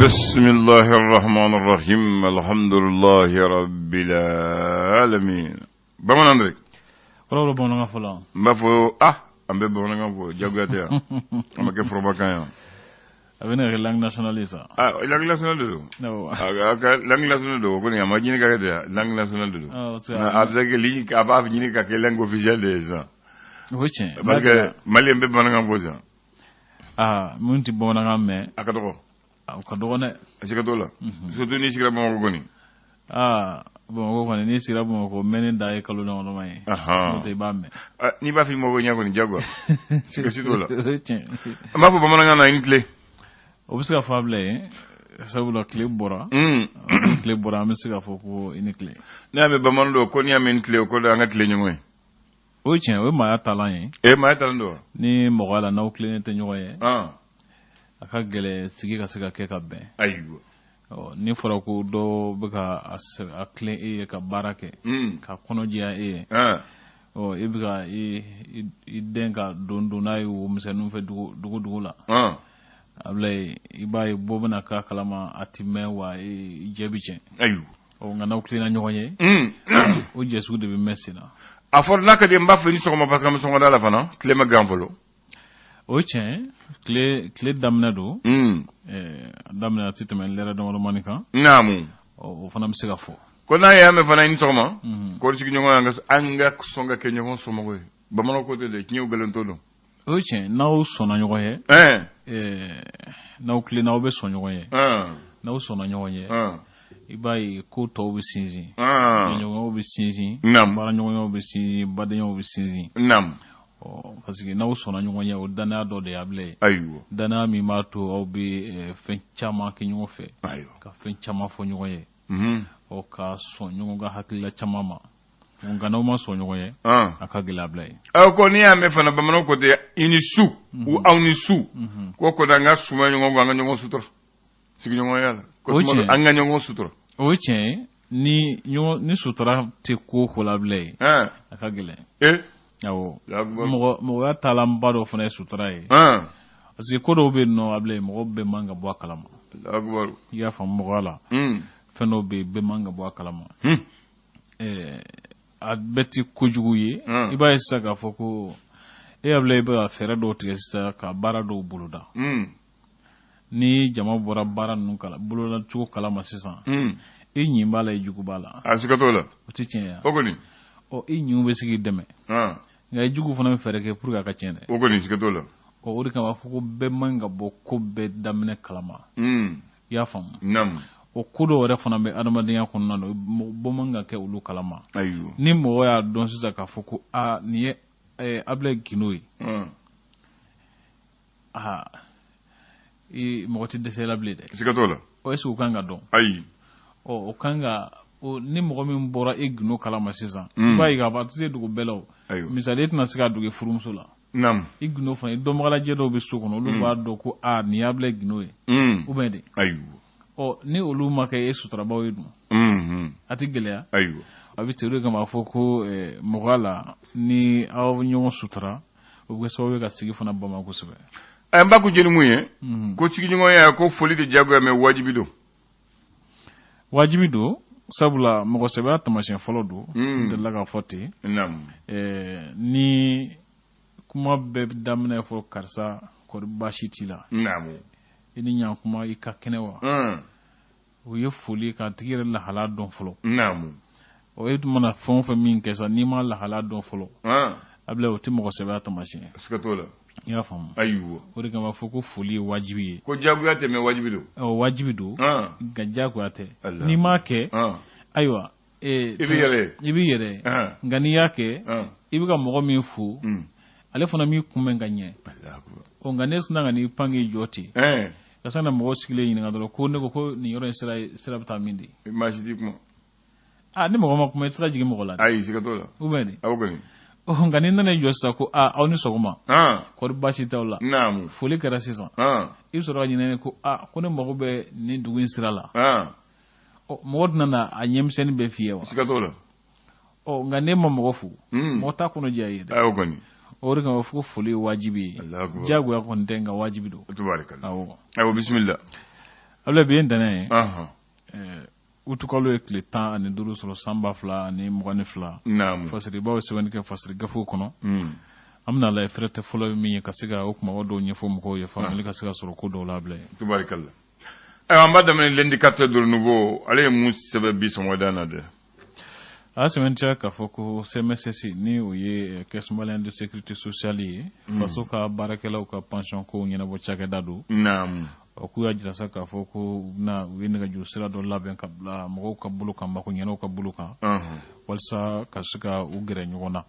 بسم الله الرحمن الرحيم الحمد لله رب العالمين bamanan de kɔrɔ bamanankan fɔlɔ n b'a fɔ ah an bɛ bamanankan fɔ jagoya tɛ yan an bɛ kɛ forobakan yan a bɛ ne kɛ langue nationale ye sa ah langue nationale de don awɔ a ka langue nationale don o kɔni a ma ɲini ka kɛ ten yan langue nationale de don Ah, parce que a bɛ se ka kɛ ligne a b'a ɲini ka kɛ langue officielle de ye sisan o ye tiɲɛ parce que malien bɛ bamanankan fɔ sisan aa mun tɛ bamanankan mɛn a ka dɔgɔ o ka dɔgɔ dɛ a siga t'o la surtout n'i sigira Bamakɔ kɔni aa bamakɔ kɔni n'i sigira bamakɔ mɛnni da ye kalo damadama ye Ahan. n'o tɛ i b'a mɛn Ah, n'i b'a fɔ i mɔgɔ ɲɛ kɔni jagoya siga si t'o la o ye tiɲɛ an b'a fɔ bamanankan na i ni tile o bɛ se ka fɔ a bila yen sabula tile bɔra ni tile bɔra an bɛ se k'a fɔ ko i ni tile ne y'a mɛn bamanan don ko n'i y'a mɛn ni tile o ko an ka tile ɲɔgɔn ye o ye tiɲɛ o ye maaya taalan ye e maaya talan don wa ni mɔgɔya la n'aw tilennen tɛ ɲɔgɔn ye Ah, a ka gɛlɛn sigi ka se ka kɛ ka bɛn ayiwa ɔ ni fɔra ko dɔ bɛ ka a a tilen e ye ka baara kɛ ka kɔnɔ jɛya e ye Ah, ɔ e bɛ ka i i den ka don don n'a ye wo misɛnninw fɛ dugu dugu dugu la ah, a bila yen i b'a ye bɔ bɛna k'a kalama a ti mɛn wa i jɛ bɛ tiɲɛ ayiwa ɔ nka n'aw tilenna ɲɔgɔn ye o jɛ sugu de bɛ mɛn sen na a fɔra n'a ka di n b'a fɔ i ni sɔgɔma parce que an bɛ sɔgɔmada la fana tile ma gan fɔlɔ o ye tiɲɛ ye tile tile daminɛ don ɛɛ a daminɛ a ti tɛmɛ lɛrɛ damadamani kan naamu ɔ o fana bɛ se ka fɔ ko n'a y'a mɛn fana i ni sɔgɔma ko sigiɲɔgɔn an ka an ka sɔn ka kɛ ɲɔgɔn somɔgɔ ye bamananw ko ten dɛ tiɲɛ nkalon t'o dɔn o ye tiɲɛ n'aw sɔnna ɲɔgɔn ye ɛn ɛɛ n'aw tilenna aw bɛ sɔn ɲɔgɔn ye ɛn n'aw sɔnna ɲɔgɔn ye ɛn i b'a ye ko tɔw bɛ sinsin ɛn ɲɔgɔnyaw bɛ sinsin Naamu. baaraɲɔgɔnyaw bɛ sinsin badenyaw bɛ sinsin naamu ɔ parce que n'aw sɔnna ɲɔgɔn ye o danaya dɔ de y'a bila ye ayiwa danaya min b'a to aw bɛ eh, fɛn caman kɛ ɲɔgɔn fɛ ayiwa ka fɛn caman fɔ ɲɔgɔn ye Mhm. ɔ ka sɔn ɲɔgɔn ka hakilila caman ma nka n'aw ma sɔn ɲɔgɔn ye Ah. a ka gɛlɛn a bila ye aw ko n'i y'a mɛn fana bamananw ko ten i ni su u aw ni su ko ko an ka suma ɲɔgɔn kan an ka ɲɔgɔn sutura sigiɲɔgɔnya la ko O tuma dɔ tiɲɛ. an ka ɲɔgɔn sutura o ye tiɲɛ ye ni ɲɔgɔn ni sutura tɛ ko o ko la bilen ye ɛn a ka gɛlɛn e awɔ Akbar. mɔgɔ mɔgɔya taalanba dɔ fana ye sutura ye ɛn parce que ko dɔw bɛ yen nɔ a bila ye mɔgɔ bɛɛ man ka bɔ a kalama Akbar. i y'a faamu mɔgɔya la fɛn dɔw bɛ yen bɛɛ man ka bɔ a kalama ɛɛ a bɛɛ tɛ kojugu ye i b'a ye sisan k'a fɔ ko e y'a bila i bɛ ka fɛɛrɛ dɔw tigɛ sisan ka baara dɔw boloda ni jama bɔra baara ninnu kala boloda cogo kalama sisan i ɲin b'a la i jugu b'a la a siga t'o la o tɛ tiɲɛ ye o kɔni ɔ i ɲinw bɛ se k'i dɛmɛ Ah, nka i jugu fana bɛ fɛɛrɛ kɛ pour que a ka tiɲɛ dɛ o kɔni siga t'o la ɔ o de kama a fɔ ko bɛɛ man ka bɔ ko bɛɛ daminɛ kalama i y'a faamu naamu o ko dɔw yɛrɛ fana bɛ adamadenya kɔnɔna na mɔgɔ bɔ man ka kɛ olu kalama ayiwa ni mɔgɔ y'a dɔn sisan k'a fɔ ko aa nin ye eh, Ablaye Guindo ye aa i mɔgɔ tɛ dɛsɛ la bilen dɛ siga t'o la ɔ est ce que o kan ka dɔn ayi ɔ o kan ka o ni mɔgɔ min bɔra e Guindo kalama sisan i b'a ye k'a fɔ a tɛ se dugu bɛɛ la o ayiwa misali e tɛna se k'a dogo i furumuso la naamu i Guindo fana i dɔnbagalajɛ dɔw bɛ so kɔnɔ olu b'a dɔn ko aa nin ye Ablaye Guindo ye ou bien de ayiwa ɔ ni olu ma kɛ e suturabaw ye dun Mhm. a tɛ gɛlɛya ayiwa a bɛ ten o de kama a fɔ ko eh, mɔgɔya la ni aw ɲɔgɔn sutura o bɛ kɛ sababu ye ka sigi fana bama kosɛbɛ n b'a kun jeni mun ye ko sigiɲɔgɔnya ko foli de jagoya mɛ wajibi don wajibi don sabula mɔgɔ sɛbɛya taamasiyɛn fɔlɔ don n delila k'a fɔ ten naamu eh, ni kuma bɛɛ bɛ daminɛ fɔ karisa kɔri baasi t'i la naamu i ni ɲankuma i ka kɛnɛ wa o ye foli ye k'a tigi yɛrɛ lahala dɔn fɔlɔ naamu ɔ e dun mana fɛn o fɛn min kɛ sa n'i ma lahala dɔn fɔlɔ Ah, a bila o tɛ mɔgɔ sɛbɛya taamasiyɛn siga t'o la i y'a faamu ayiwa o de kama a fɔ ko foli ye wajibi ye ko jagoya tɛ mɛ wajibi don ɔ wajibi don Ah, nka diyagoya tɛ Allah. n'i m'a kɛ ah, ayiwa eh, I b'i yɛrɛ ye. i b'i yɛrɛ ye Ah. nka n'i y'a kɛ ah. i bɛ ka mɔgɔ min fo ale fana m'i kunbɛn ka ɲɛ Allahu akbar. ɔ nka ne sinna ka n'i pan k'i jɔ ten Ɛn, ka sin ka na mɔgɔw sigilen ɲininka dɔrɔn ko ne ko ko nin yɔrɔ in sira sira bɛ taa min de maa si t'i kuma aa ni mɔgɔ ma kuma i tɛ se ka jigin mɔgɔ la dɛ ayi siga t'o la ou bien de aw kɔni ɔ nka n'i nana i jɔ sisan ko aa aw ni sɔgɔma Ah, kɔri baasi t'aw la naamu foli kɛra sisan Ah, i bɛ sɔrɔ ka ɲinɛ ko aa ko ne mago bɛ nin dugu in sira la ah, ɔ mɔgɔ tɛna na a ɲɛmisɛnnin bɛɛ f'i ye wa siga t'o la ɔ nka n'e ma mɔgɔ fo Mm. mɔgɔ t'a kɔnɔ diya i ye dɛ aw kɔni o de kama fo ko foli ye wajibi ye Allahu akbar. diyagoya kɔni tɛ nka wajibi don tubaarikala awɔ ayiwa bisimila Abulayi, bi ye ntɛnɛn ye. Utukalo ye tile 15 sɔrɔ san 2022. Fasiribaw ye sɛbɛnni kɛ fasiri gafew kɔnɔ. An bɛna lajɛ fɛrɛ tɛ fɔlɔ ye min ye ka se ka o kumaba dɔw ɲɛfɔ mɔgɔw ye, faamuyali ka se ka sɔrɔ ko dɔw la, Abulayi. Tubarikalla. Ayiwa, an b'a daminɛ L'Indicateur du Renouveau. Ale ye mun sɛbɛn bi sɔgɔmada na dɛ? A sɛbɛntiya k'a fɔ ko CMSS, ni o ye Caisse malienne de sécurité sociale ye, faso ka baarakɛlaw ka pension kow ɲɛnabɔ cakɛda don. Ɔ, k'u y'a jira sa k'a fɔ ko u bɛna, u ye nɛgɛjuru sira dɔ labɛn ka bila mɔgɔw ka bolo kan, makoɲɛnaw ka bolo kan, walasa ka se ka u gɛrɛ ɲɔgɔn na.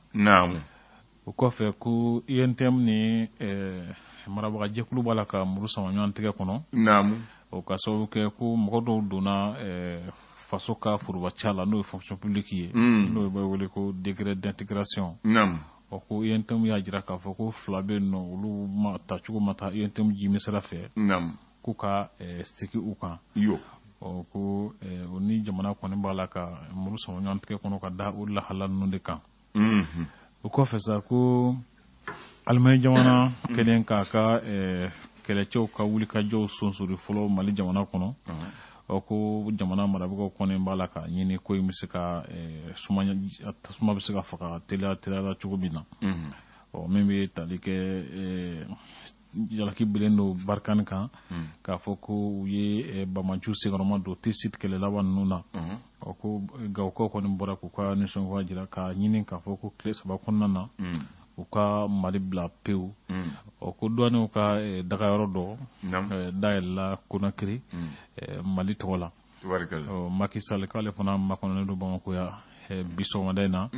O kɔfɛ, ko UNTM ni marabagajɛkulu b'a la ka muru sama ɲɔgɔn tigɛ kɔnɔ. O ka sababu kɛ ko mɔgɔ dɔw donna faso ka foroba ca la, n'o ye fonction publique ye, n'o bɛ wele ko décret d'intégration. Ɔ, ko UNTM y'a jira k'a fɔ ko fila bɛ yen nɔ, olu ma tacogo ma taa UNTM jimi sira fɛ, k'u ka segin u kan. Ɔ, ko o ni jamana kɔni b'a la ka muru sama ɲɔgɔn tigɛ kɔnɔ ka da o lahala ninnu de kan. O kɔfɛ sa, ko Alimani jamana kɛlen k'a ka kɛlɛcɛw ka wulikajɔw sonsori fɔlɔ Mali jamana kɔnɔ, ɔ, ko jamana marabagaw kɔni b'a la ka ɲini ko in bɛ se ka suma, tasuma bɛ se ka faga teliya teliya la cogo min na. Ɔ, min bɛ tali kɛ jalaki bilen don Barkhane kan, k'a fɔ ko u ye bamaciw senkɔrɔma don Tessit kɛlɛ laban ninnu na. Ɔ, ko Gawokaw kɔni bɔra k'u ka nisɔngoya jira k'a ɲini k'a fɔ ko tile 3 kɔnɔna na, u ka Mali bila pewu. Ɔ, ko douaniers ka dagayɔrɔ dɔ dayɛlɛla Conakry Mali tɔgɔ la. Ɔ, Macky Sall k'ale fana makɔnɔnen don Bamakɔ yan bi sɔgɔmada in na,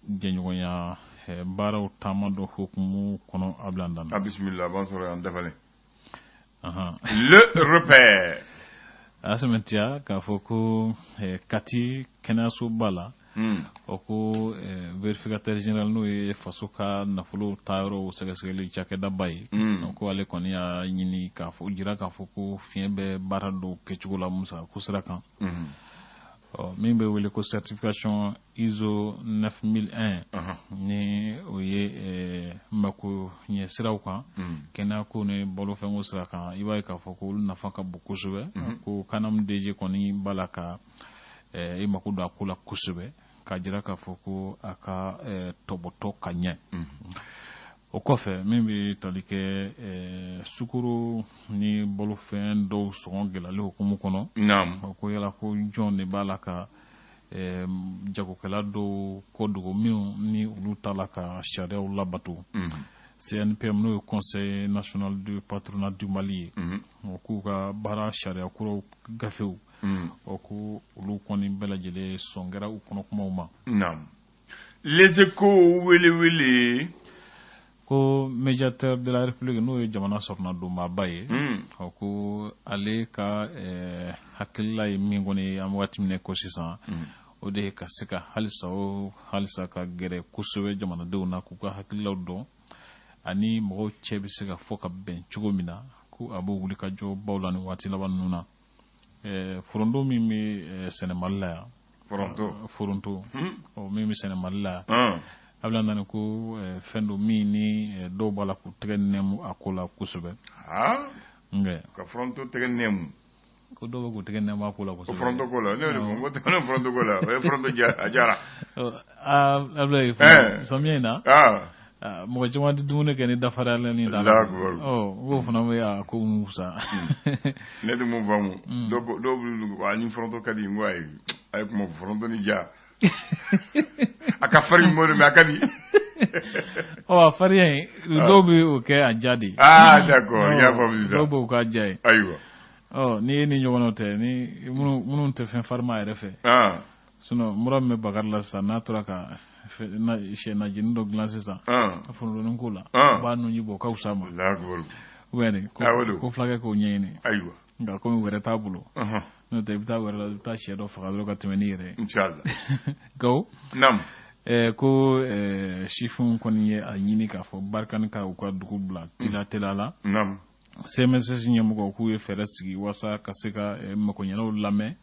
jɛɲɔgɔnya baaraw taama dɔ hukumu kɔnɔ, Abilan Dan. A bisimila, a b'an sɔrɔ yan dafalen. Le Repère. A sɛmɛntiya k'a fɔ ko Kati kɛnɛyasoba la, o ko vérificateur général, n'o ye faso ka nafolo taayɔrɔw sɛgɛsɛgɛli cakɛdaba ye, ko ale kɔni y'a ɲini k'a fɔ jira k'a fɔ ko fiɲɛ bɛ baara dɔw kɛcogo la musaka ko sira kan. Ɔ, min bɛ wele ko certification ISO 9001, ni o ye mako ɲɛ siraw kan, kɛnɛya ko ni balofɛnko sira kan, i b'a ye k'a fɔ ko olu nafa ka bon kosɛbɛ. Ko CANAM DG kɔni b'a la ka i mako don a ko la kosɛbɛ, k'a jira k'a fɔ ko a ka tɔbɔtɔ ka ɲɛ. O kɔfɛ, min bɛ tali kɛ sukoro ni balofɛn dɔw sɔngɔ gɛlɛyali hukumu kɔnɔ, ko yala ko jɔn de b'a la ka jagokɛla dɔw kɔ dogo, minnu ni olu t'a la ka sariyaw labato? CNPM, n'o ye Conseil national du patronat du Mali ye, o k'u ka baara sariya kuraw gafew, o ko olu kɔni bɛɛ lajɛlen sɔn kɛra u kɔnɔ kumaw ma. Les Échos, wele wele. Ko médiateur de la République, n'o ye jamana sɔrɔnadonbaaba ye, ɔ, ko ale ka hakilila ye min kɔni ye an waati min ko sisan, o de ye ka se ka halisa o halisa ka gɛrɛ kosɛbɛ jamanadenw na, k'u ka hakililaw dɔn ani mɔgɔw cɛ bɛ se ka fɔ ka bɛn cogo min na, ko a b'o wuli ka jɔ baw la nin waati laban ninnu na. Foronto min bɛ sɛnɛ Mali la yan. Foronto. Foronto, ɔ, min bɛ sɛnɛ Mali la yan, a bɛna nani ko fɛn don min ni dɔw b'a la k'u tɛgɛ nɛmu a ko la kosɛbɛ. Nka ka foronto tɛgɛ nɛmu? Ko dɔw bɛ k'u tɛgɛ nɛmu a ko la kosɛbɛ. Ko foronto ko la, ne y'o de fɔ, n ko tɛgɛ foronto ko la, o ye foronto ja, a jara. Abulayi, samiya in na, mɔgɔ caman tɛ dumuni kɛ ni dafaralen ni da la. Ɔ, n k'o fana bɛ a ko mun fisaya. Ne tɛ mun faamu, dɔw bɛ a ni foronto ka di, n ko ayi, a ye kuma foronto ni ja, a ka farin mɔri, mais a ka di. Ɔ, a farinya in, dɔw bɛ o kɛ a ja de ye. Ah d'accord, n y'a faamu sisan. Dɔw b'o k'a ja ye. Ɔ, ni e ni ɲɔgɔnnaw tɛ, ni minnu tɛ fɛn farima yɛrɛ fɛ. Sinon mura min bɛ Bakari la sisan, n'a tora ka sɛ najini dɔ dilan sisan, forontonin ko la, u b'a nunji bɔ, o ka fisa a ma. Ou bien ko fulakɛ k'o ɲɛɲini. Nka komi wɛrɛ t'a bolo, n'o tɛ i bɛ taa wɛrɛ la, i bɛ taa sɛ dɔ faga dɔrɔn ka tɛmɛ n'i yɛrɛ ye. Inchallah. Gawo. Ko sifinw kɔni ye a ɲini k'a fɔ Barkhane ka u ka dugu bila teliya teliya la. CMSS ɲɛmɔgɔw k'u ye fɛɛrɛ sigi walasa ka se ka makoɲɛnaw lamɛn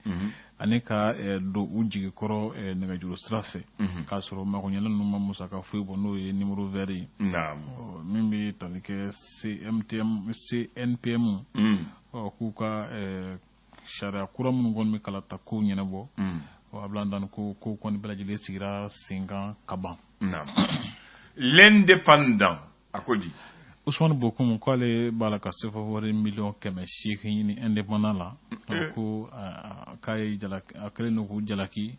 ani ka don u jigi kɔrɔ nɛgɛjuru sira fɛ, k'a sɔrɔ makoɲɛna ninnu ma musaka foyi bɔ, n'o ye numéro vert ye. Min bɛ tali kɛ CMTM, CNPM, k'u ka sariya kura minnu kɔni bɛ kalata kow ɲɛnabɔ, a bila dan ko ko kɔni bɛɛ lajɛlen sigira sen kan ka ban. L'Indépendant a ko di? Ousmane Bokoum k'ale b'a la ka CFA wari 800 miliyɔn ɲini Indépendant la, ko k'a ye jalaki, a kɛlen don k'u jalaki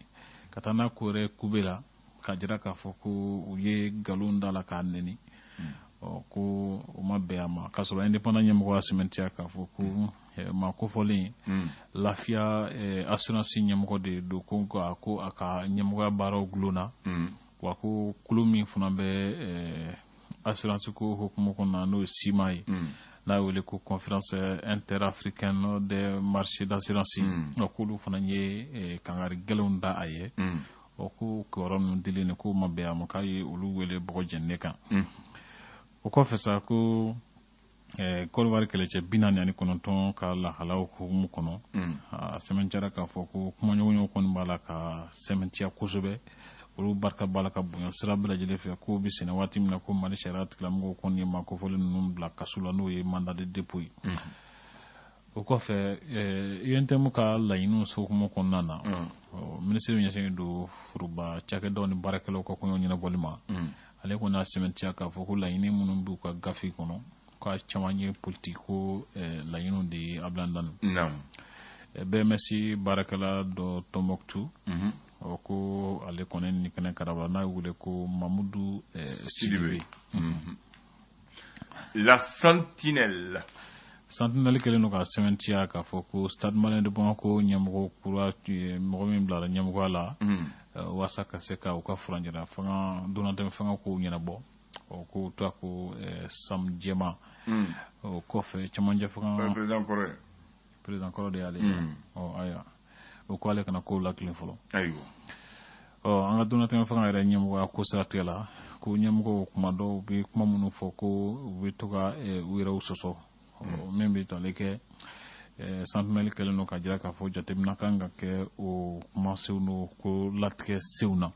ka taa n'a ko yɛrɛ kube la, k'a jira k'a fɔ ko u ye nkalon da la k'a neni. Ɔ ko o ma bɛn a ma, k'a sɔrɔ Indépendant ɲɛmɔgɔ y'a sɛmɛntiya k'a fɔ ko maa kofɔlen Lafiya Assurance ɲɛmɔgɔ de don, ko nka ko a ka ɲɛmɔgɔya baaraw gulonna wa, ko kulu min fana bɛ assurance ko hukumu kɔnɔna, n'o ye SIMA ye, n'a wele ko Conférence interafricaine des marchés d'assurance, k'olu fana ye kangari gɛlɛnw da a ye. Ɔ ko kibaruya ninnu dilen k'o ma bɛn a ma, k'a ye olu wele bɔgɔ jɛninen kan. O kɔfɛ sa, ko Côte d'Ivoire kɛlɛcɛ 49 ka lahalaw hukumu kɔnɔ, a sɛmɛntiyara k'a fɔ ko kumaɲɔgɔnyaw kɔni b'a la ka sɛmɛntiya kosɛbɛ, olu barika b'a la ka bonya sira bɛɛ lajɛlen fɛ, k'o bɛ sɛnɛ waati min na, ko Mali sariya tigilamɔgɔw kɔni ye maa kofɔlen ninnu bila kaso la, n'o ye mandat de dépôt ye. O kɔfɛ, UNTM ka laɲiniw hukumu kɔnɔna na, minisiri min ɲɛsinnen don foroba cakɛdaw ni baarakɛlaw ka koɲɛw ɲɛnabɔli ma, ale kɔni y'a sɛmɛntiya k'a fɔ ko laɲini minnu b'u ka gafe kɔnɔ, k'a caman ye politiki ko laɲiniw de ye. Abilandani, BMS baarakɛla dɔ Tɔnbɔkutu, ɔ ko ale kɔni ni kɛnɛ karaba, n'a wele ko Mamudu Sidibe. La Sentinelle. Sentinelle kɛlen don ka sɛmɛntiya k'a fɔ ko Stade Malien de Bamako ɲɛmɔgɔ kura, mɔgɔ min bilara ɲɛmɔgɔya la walasa ka se ka u ka furancɛla fanga donnatɛmɛ fanga kow ɲɛnabɔ, ɔ ko to ko Sam Jɛma. O kɔfɛ, cɛmancɛ fanga président kɔrɔ ye. Président kɔrɔ de y'ale ye. Ɔ ayiwa, o ko ale kana kow lakilen fɔlɔ. Ɔ an ka donnatɛmɛ fanga yɛrɛ ɲɛmɔgɔya ko siratigɛ la, ko ɲɛmɔgɔw kuma dɔw bɛ kuma minnu fɔ, ko u bɛ to ka u yɛrɛw sɔsɔ. Min bɛ tali kɛ Sentinelle kɛlen don ka jira k'a fɔ jateminɛ kan ka kɛ o kumasenw n'o ko latigɛ senw na.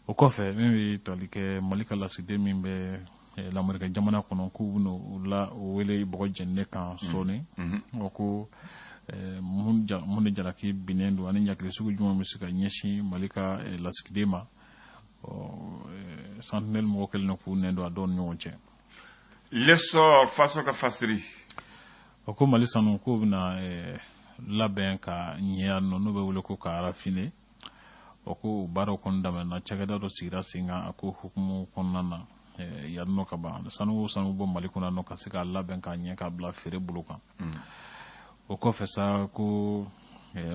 O kɔfɛ, min bɛ tali kɛ Mali ka lasigiden min bɛ Lamɛrika jamana kɔnɔ, k'u bɛna o la o wele bɔgɔ jɛninen kan sɔɔni. O ko mun de jalaki binnen don ani ɲakili sugu jumɛn bɛ se ka ɲɛsin Mali ka lasigiden ma? Sentinelle mɔgɔ kɛlen don k'u nɛn don a dɔw ni ɲɔgɔn cɛ. L'Essor, faso ka fasiri. O ko Mali sanu k'o bɛna labɛn ka ɲɛ yan nɔ, n'o bɛ wele ko ka raffiner. O ko baaraw kɔni daminɛna, cakɛda dɔ sigira sen kan a ko hukumu kɔnɔna na yan nɔ ka ban, sanu o sanu bɔ Mali kɔnɔ nɔ, ka se k'a labɛn k'a ɲɛ k'a bila feere bolo kan. O kɔfɛ sa, ko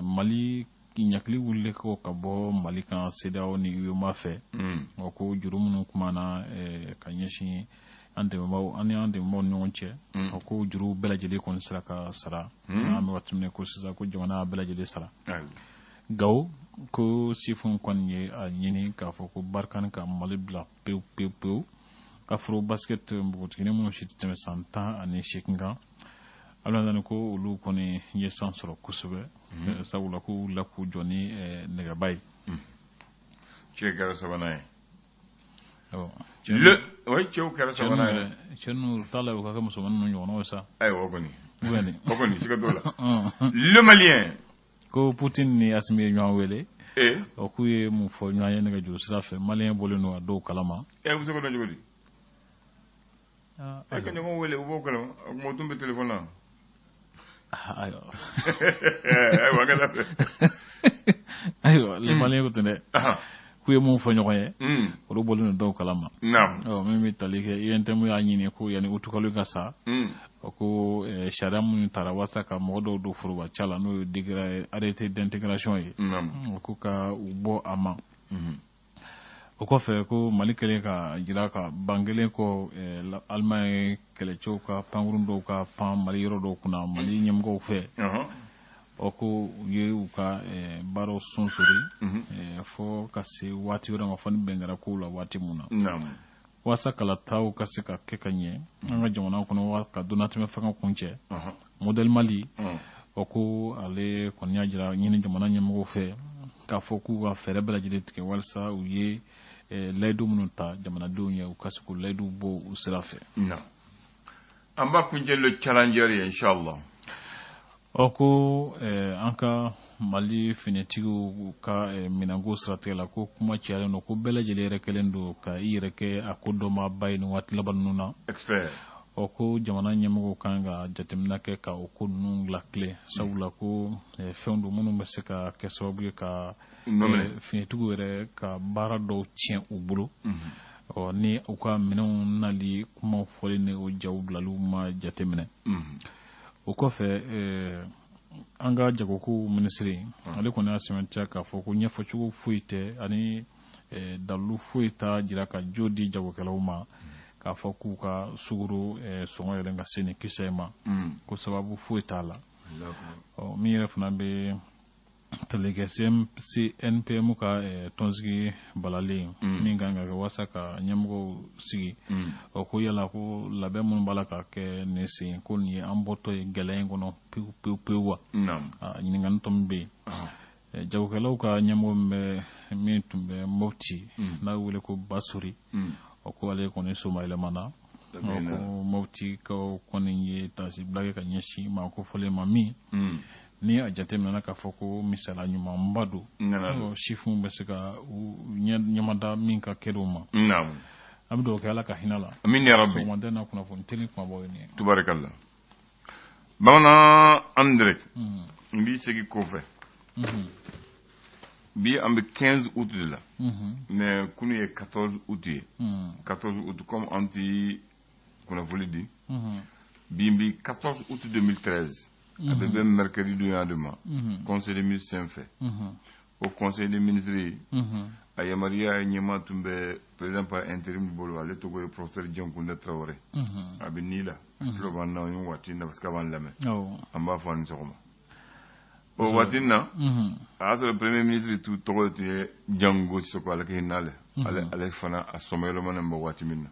Mali ɲakili wulilen kɔ ka bɔ Mali kan CEDEAO ni UEMOA fɛ, o ko juru minnu kumana ka ɲɛsin an dɛmɛbaaw, an ni an dɛmɛbaaw ni ɲɔgɔn cɛ, o ko juru bɛɛ lajɛlen kɔni sera ka sara. An bɛ waati min ko sisan, ko jamana bɛɛ lajɛlen sara. Gawo, ko sifinw kɔni ye a ɲini k'a fɔ ko Barkhane ka Mali bila pewu pewu pewu. Afro Basket, npogotiginin minnu si tɛ tɛmɛ san 18 kan, ala ko olu kɔni ye san sɔrɔ kosɛbɛ, sabula k'u wulila k'u jɔ ni nɛgɛba ye. Cɛ kɛra sabanan ye. Le o ye cɛw kɛra sabanan ye. Cɛ ninnu t'a la, u ka kɛ musomanin ninnu ɲɔgɔnnaw ye sa. Ayiwa, o kɔni, o kɔni, siga t'o la. Le Malien. Ko Poutine ni Assimi ye ɲɔgɔn wele. Ɔ k'u ye mun fɔ ɲɔgɔn ye nɛgɛjuru sira fɛ? Malien bɔlen don a dɔw kalama. U bɛ se k'o dɔn cogo di? E ka ɲɔgɔn wele, u b'o kalama, o kuma o tun bɛ téléphone na. Ayiwa. Ayiwa, an ka taa fɛ. Ayiwa, Le Malien ko ten dɛ, k'u ye mun fɔ ɲɔgɔn ye, olu bɔlen don dɔw kalama. Ɔ min bɛ tali kɛ UNTM y'a ɲini ko yanni utukalo ka sa, o ko sariya minnu tara walasa ka mɔgɔ dɔw don foroba ca la, n'o ye décret arrêté d'intégration ye, o ko ka u bɔ a ma. O kɔfɛ, ko Mali kɛlen ka jira ka ban kelen kɔ, Allemagne kɛlɛcɛw ka pankurun dɔw ka pan Mali yɔrɔ dɔw kunna Mali ɲɛmɔgɔw fɛ, ɔ ko u ye u ka baaraw sonsori fɔ ka se waati wɛrɛ ma, fɔ ni bɛn kɛra kow la waati mun na. Walasa kalataw ka se ka kɛ ka ɲɛ an ka jamana kɔnɔ, ka donnatɛmɛ fanga kuncɛ, Modèle Mali o ko ale kɔni y'a jira ɲini jamana ɲɛmɔgɔw fɛ k'a fɔ k'u ka fɛɛrɛ bɛɛ lajɛlen tigɛ walasa u ye layidu minnu ta jamanadenw ye, u ka se k'o layidu bɔ u sira fɛ. An b'a kuncɛ Le Challenger ye, inshallah. Ɔ, ko an ka Mali finitigiw ka minɛnko siratigɛ la, ko kuma cayalen don, ko bɛɛ lajɛlen yɛrɛ kɛlen don ka i yɛrɛ kɛ a ko dɔnbaaba ye nin waati laban ninnu na. Expert. Ɔ, ko jamana ɲɛmɔgɔw kan ka jateminɛ kɛ ka o ko ninnu lakile, sabula ko fɛnw don minnu bɛ se ka kɛ sababu ye ka finitigiw yɛrɛ ka baara dɔw tiɲɛ u bolo. Ɔ, ni u ka minɛnw nali kumaw fɔlen ni o jaw bilaliw ma jateminɛ. O kɔfɛ, an ka jagoko minisiri, ale kɔni y'a sɛmɛntiya k'a fɔ ko ɲɛfɔcogo foyi tɛ ani dalilu foyi t'a jira ka jo di jagokɛlaw ma k'a fɔ k'u ka sukaro sɔngɔ yɛlɛn ka se nin kisɛ ma, ko sababu foyi t'a la. Ɔ, min yɛrɛ fana bɛ tali kɛ CNPM ka tɔnsigi balalen min kan ka kɛ walasa ka ɲɛmɔgɔw sigi, ɔ, ko yala ko labɛn minnu b'a la ka kɛ nin sen, ko nin ye an bɔtɔ ye gɛlɛya in kɔnɔ pewu pewu pewu wa? Ɲininkali tɔ min bɛ yen, jagokɛlaw ka ɲɛmɔgɔ min bɛ, min tun bɛ Mopti, n'a bɛ wele ko Basori, ɔ, ko ale kɔni somayɛlɛmana. Ko Moptikaw kɔni ye taasibila kɛ ka ɲɛsin maa ko fɔlen ma, min ni a jateminɛna k'a fɔ ko misala ɲumanba don, sifinw bɛ se ka ɲɛmada min ka kɛlenw ma. An bɛ dugawu kɛ, Ala ka hinɛ la. Amin ya rabbi. Sɔgɔmada in na, kunnafoni teli kumabaw ye nin ye. Tubarikalla. Bamanan Andre, n b'i segin kɔfɛ. Bi an bɛ 15 août de la, mais kunu ye 14 août ye. 14 août, comme an ti kunnafoni di bi, bi 14 août 2013, a bɛ bɛn mercredi donya de ma, conseil des ministres sen fɛ. O conseil des ministres, a yamaruya ɲɛmaa tun bɛ président par intérim bolo, ale tɔgɔ ye professeur Dioncounda Traoré. A bɛ ni la, a tulo b'an na nin waati in na, parce que a b'an lamɛn. An b'a fɔ a ni sɔgɔma. O waati in na, a y'a sɔrɔ premier ministre tu tɔgɔ tun ye Jango Sisoko, ala ka hinɛ ale, ale fana a sɔmɛyɛlɛmanen bɛ waati min na,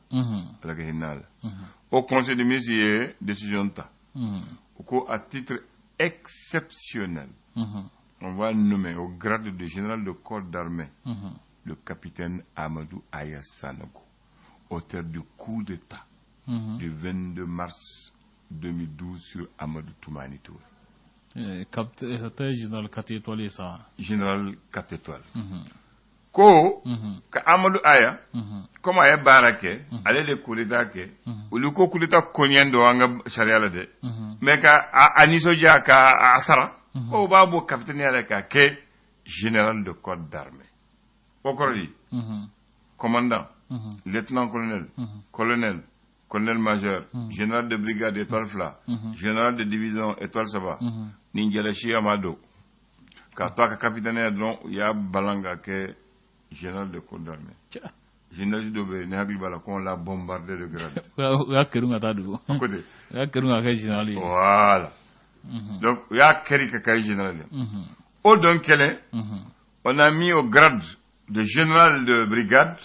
ala ka hinɛ ale. O conseil des ministres ye décision ta, o ko à titre exceptionnel, on va nommer au grade de général de corps d'armée le capitaine Amadou Aya Sanogo, auteur du coup d'État du 22 mars 2012 sur Amadou Toumani Touré. Capitaine général 4 étoiles ça. Général 4 étoiles. Ko ka Amadou Aya, comme a ye baara kɛ, ale de coup d'état kɛ. Olu ko coup d'état koɲɛ don an ka sariya la dɛ, mais ka a nisɔndiya ka a sara, ko o b'a bɔ capitaine yɛrɛ ka kɛ général de corps d'armée. O kɔrɔ di, commandant, lieutenant colonel, colonel, colonel major, général de brigade étoile fila, général de division étoile saba, nin jɛlɛsi a ma don k'a to a ka capitaine ya dɔrɔn, u y'a balan ka kɛ général de corps d'armée. Général dɔ bɛ yen, ne hakili b'a la qu'on l'a bombardé de grade. U y'a kɛrun ka taa dugu. Ko de. U y'a kɛrun ka kɛ général ye. Voilà, donc u y'a kɛri ka kɛ général ye. O don kelen, on a mis au grade de général de brigade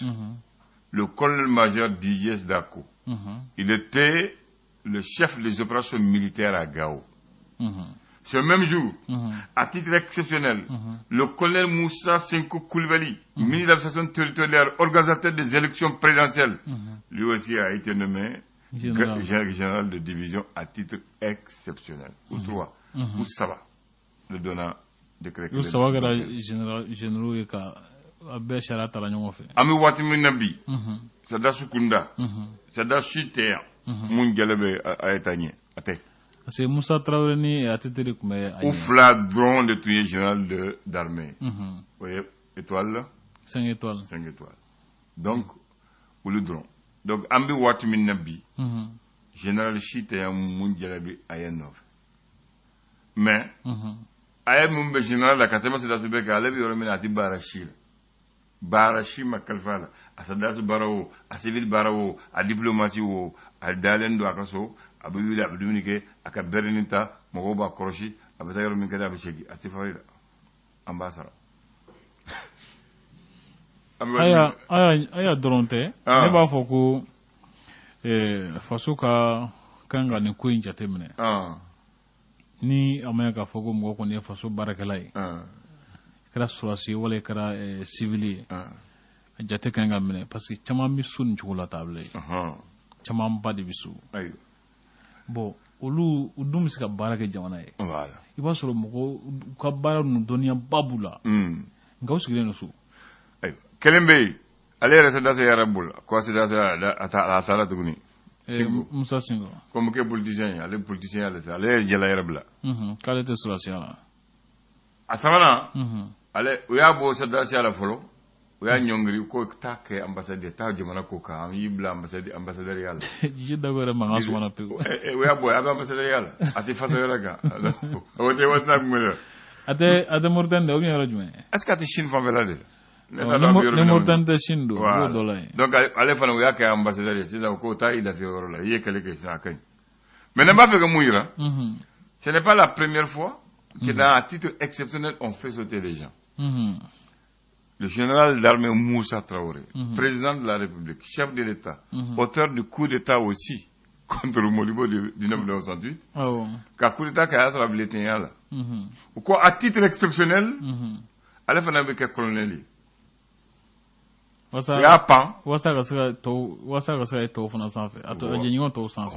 le colonel-major Didier Dako. Il était le chef des opérations militaires à Gao. Ce même jour, à titre exceptionnel, le colonel Moussa Senko Koulibaly, ministre de l'administration territoriale, organisateur des élections présidentielles, lui aussi a été nommé général, général de division à titre exceptionnel. Ou trois, ou saba, le donna décret. U saba kɛra général, généraux ye, ka a bɛɛ sariya tala ɲɔgɔn fɛ. An bɛ waati min na bi, sɔrɔdasi kunda, sɔrɔdasi tɛ yan mun jɛlɛ bɛ a ye taa ɲɛ, a tɛ. Parce que Musa Tarawele ni ATT de tun bɛ a U ɲɛ. fila dɔrɔn de tun ye général de d'armée. O ye étoile. 5 étoiles. 5 étoiles. Donc olu dɔrɔn. Donc an bɛ waati min na bi, général si tɛ yan mun jɛlɛ bɛ a ye nɔfɛ. Mais a ye mun bɛ général la ka tɛmɛ sɔrɔdasi bɛɛ kan, ale bɛ yɔrɔ min na, a tɛ baara si la. Baara si ma kalifa a la, a sɔrɔdasi baara o, a civil baara o, a diplomatie o, a dalen don a ka so, a bɛ wuli, a bɛ dumuni kɛ, a ka bɛrɛnin ta, mɔgɔw b'a kɔlɔsi, a bɛ taa yɔrɔ min ka di, a bɛ segin, a tɛ fari la, an b'a sara. Aya aya dɔrɔn tɛ, ne b'a fɔ ko faso ka kan ka nin ko in jateminɛ. Ni a ma ɲɛ k'a fɔ ko mɔgɔ kɔni ye faso baarakɛla ye, i kɛra sɔrɔdasi ye wala i kɛra civil ye, a jate kan ka minɛ, parce que caman bɛ so nin cogo la tabila ye, camanba de bɛ so. Bon, olu u dun bɛ se ka baara kɛ jamana ye. I b'a sɔrɔ mɔgɔ u ka baara ninnu dɔnniyaba b'u la, nka u sigilen don so. Ayiwa, kelen bɛ yen, ale yɛrɛ sɔrɔdasi yɛrɛ bolo ko sɔrɔdasi a taara tuguni. Musa Sinko. Comme kɛ politicien ye, ale politicien y'ale sa, ale ye jala yɛrɛ bila. K'ale tɛ sɔrɔdasiya la. A sabanan, ale u y'a bɔ sɔrɔdasiya la fɔlɔ, u y'a ɲɔngiri ko taa kɛ ambassadeur, taa jamana ko kan, an y'i bila ambassadeur ya la. Jiji Dabo yɛrɛ mankan sumana pewu. U y'a bɔ, a bɛ ambassadeur ya la, a tɛ faso yɛrɛ kan. O tɛ waati n'a kun bɛ. A tɛ Mauritanie de, ou bien yɔrɔ jumɛn? Est ce que a tɛ Chine fanfɛla de la? Ni Mauritanie tɛ, Chine don, o b'o dɔ la yen. Donc ale fana, u y'a kɛ ambassadeur ye sisan ko taa i lafiya yɔrɔ la, i ye kɛlɛ kɛ sisan, a ka ɲi. Mais ne b'a fɛ ka mun yira? Ce n'est pas la première fois que dans à titre exceptionnel on fait sauter les gens. Le général d'armée Moussa Traoré, président de la République, chef de l'État, auteur du coup d'État aussi contre Modibo de 1968, ka coup d'État kɛ a y'a sɔrɔ a biletenya la. O ko à titre exceptionnel, ale fana bɛ kɛ colonel ye. U y'a pan. Wasa ka se ka tɔw fana sanfɛ, a jɛɲɔgɔn tɔw sanfɛ.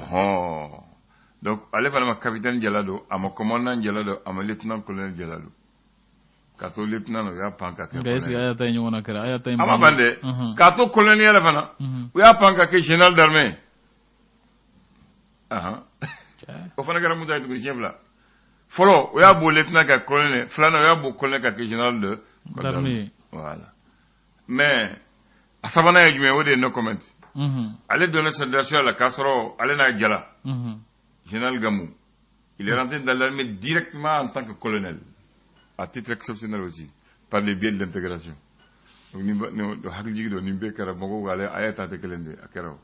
Donc ale fana ma capitaine jala don, a ma commandant jala don, a ma lieutenant colonel jala don. Ka to lieutenant na, u y'a pan ka kɛ. Nka est ce que a y'a ta ɲɔgɔn na kɛra a y'a ta A ma ban dɛ. K'a to colonel yɛrɛ fana, u y'a pan ka kɛ général d'armée. O fana kɛra Musa ye tuguni siɲɛ fila. Fɔlɔ, o y'a bɔ lieutenant ka colonel, filanan, o y'a bɔ colonel ka kɛ général de d'armée. Voilà. Mais a sabanan ye jumɛn? O de ye no comment. Ale donna sɔrɔdasiya la k'a sɔrɔ ale n'a jala. Général Gamou, il est rentré dans l'armée directement en tant que colonel, à titre exceptionnel aussi, par le biais de l'intégration. Donc, ni hakili jigi don nin bɛɛ kɛra mɔgɔw ale a ye ta tɛ kelen de a kɛra o.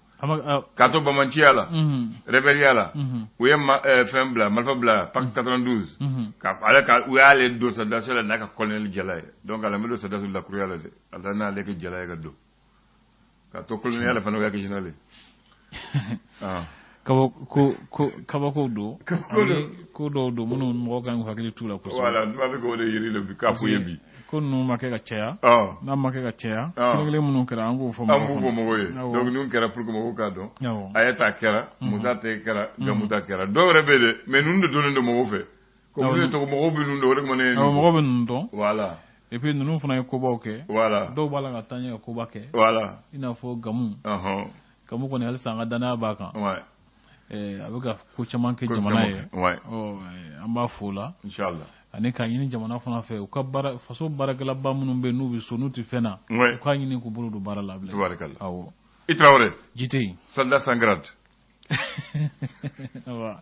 K'a to bamanciya la, rébellion la, u ye fɛn bila, marifa bila PAC 92. Ka ale ka u y'ale don sɔrɔdasiya la n'a ka colonel jala ye. Donc ale ma don sɔrɔdasiw lakuruya la dɛ, a taara n'ale ka jala ye ka don. K'a to colonel la fana, u y'a kɛ général ye. Kabako don, ko dɔw don minnu mɔgɔ kan k'u hakili t'u la kosɛbɛ. Voilà, n b'a fɛ k'o de yiri la bi k'a f'u ye bi. Ko ninnu ma kɛ ka caya, n'a ma kɛ ka caya, kelen kelen minnu kɛra, an k'o fɔ. An b'u fɔ mɔgɔw ye. Donc ninnu kɛra pour que mɔgɔw k'a dɔn. A ye ta kɛra, Musa tɛ kɛra, Gamu ta kɛra, dɔw yɛrɛ bɛ yen dɛ, mais ninnu de donnen don mɔgɔw fɛ. Ko minnu ye tɔgɔ, mɔgɔw bɛ ninnu dɔn, o de kama ne ye. Mɔgɔw bɛ ninnu dɔn. Voilà. Et puis ninnu fana ye kobaw kɛ. Voilà. Dɔw b'a la ka taa ɲɛ ka koba kɛ. Voilà. I n'a fɔ Gamu. Gamu kɔni, halisa an ka danaya b'a kan. A bɛ ka ko caman kɛ jamana ye. An b'a fo o la. Inchallah. Ani k'a ɲini jamana fana fɛ, u ka baara, faso baarakɛlaba minnu bɛ yen n'u bɛ so, n'u tɛ fɛn na, u k'a ɲini k'u bolo don baara la bilen. Tubaarikala. Awɔ. I Traoré. Ji tɛ yen. Soldat sans grade. Awa.